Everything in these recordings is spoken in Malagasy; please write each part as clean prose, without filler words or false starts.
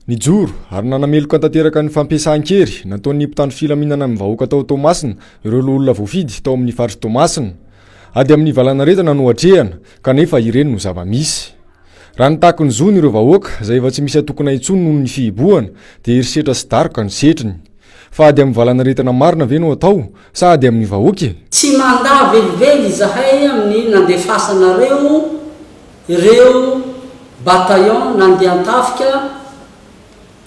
Nijoro ary nanameloka tanteraka ny fampiasan-kery nataon'ny mpitandro filaminana amin'ny vahoaka tao Toamasina ireo loholona voafidy tao amin'ny faritry Toamasina. Ady amin'ny valanaretina no atrehana kanefa ireny no zava-misy. Raha nitaky ny zony ireo vahoaka izay efa tsy misy atokona intsony noho ny fihibohana dia herisetra sy daroka ny setriny. Fa ady amin'ny valanaretina marina ve no atao sa ady amin'ny vahoaka e? Tsy mandà velively izahay amin'ny nandefasanareo ireo bataillon nandian-tafika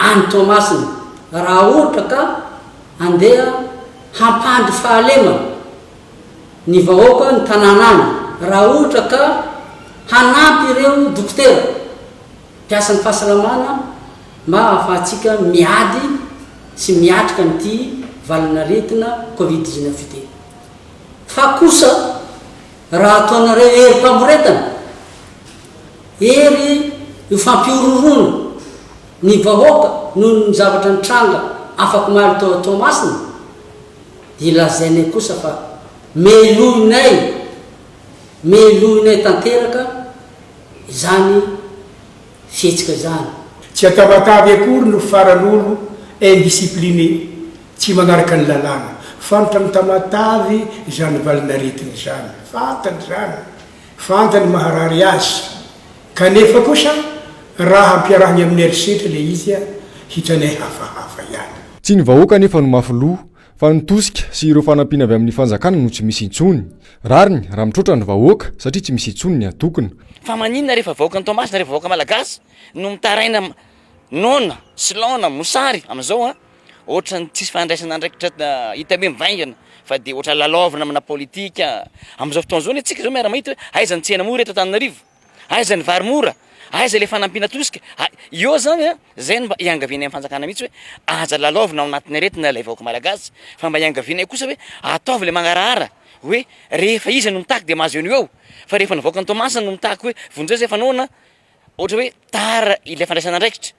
any Toamasina raha ohatra ka andeha hampandry fahalemana ny vahoaka ny tanàna any, raha ohatra ka hanampy ireo dokotera mpiasan'ny fahasalamana mba hahafahantsika miady sy miatrika an'ity valan'aretina covid 19 ity. Fa kosa raha ataonareo herim-pamoretana, hery io fampihorohoroana ny vahoaka noho ny zavatra nitranga afak'omaly tao Toamasina, dia lazainay kosa fa melohinay, melohinay tanteraka izany fihetsika izany. Tsy atavatavy akory no faran'olo indiscipliné, tsy magnaraka ny lalàna. Fantany Tamatave izany valin'aretiny izany. Fantany izany. Fantany maharary azy. Kanefa kosa raha ampiarahiny amin'ny herisetra ilay izy hitanay hafahafa ihany. Tsy ny vahoaka anefa no mafy loha fa ny tosika sy ireo fanampiana avy amin'ny fanjakana no tsy misy intsony. Rariny raha mitroatra ny vahoaka satria tsy misy intsony ny atokona. Fa maninona rehefa vahoakan'i Toamasina, rehefa vahoaka malagasy no mitaraina noana sy laona, mosary amin'izao an? Ohatran'ny tsisy fandraisana andraikitra hita hoe mivaingana fa dia ohatra lalaovina amina politika. Amin'izao fotoana izao anie tsika izao miara-mahita hoe aiza ny tsena mora eto Antananarivo? Aiza ny vary mora? Aiza ilay fanampiana tosika? Eo zany an, zay no mba iangavianay amin'ny fanjakana mihitsy hoe aza lalaovina ao anatin'ny aretina ilay vahoaka malagasy fa mba iangavianay kosa hoe ataovy ilay mangarahara hoe rehefa iza no mitaky dia mahazo eo no eo fa rehefa ny vahoakan'i Toamasina no mitaky hoe vonjeo zay fa noana ohatra hoe tara ilay fandraisana andraikitra.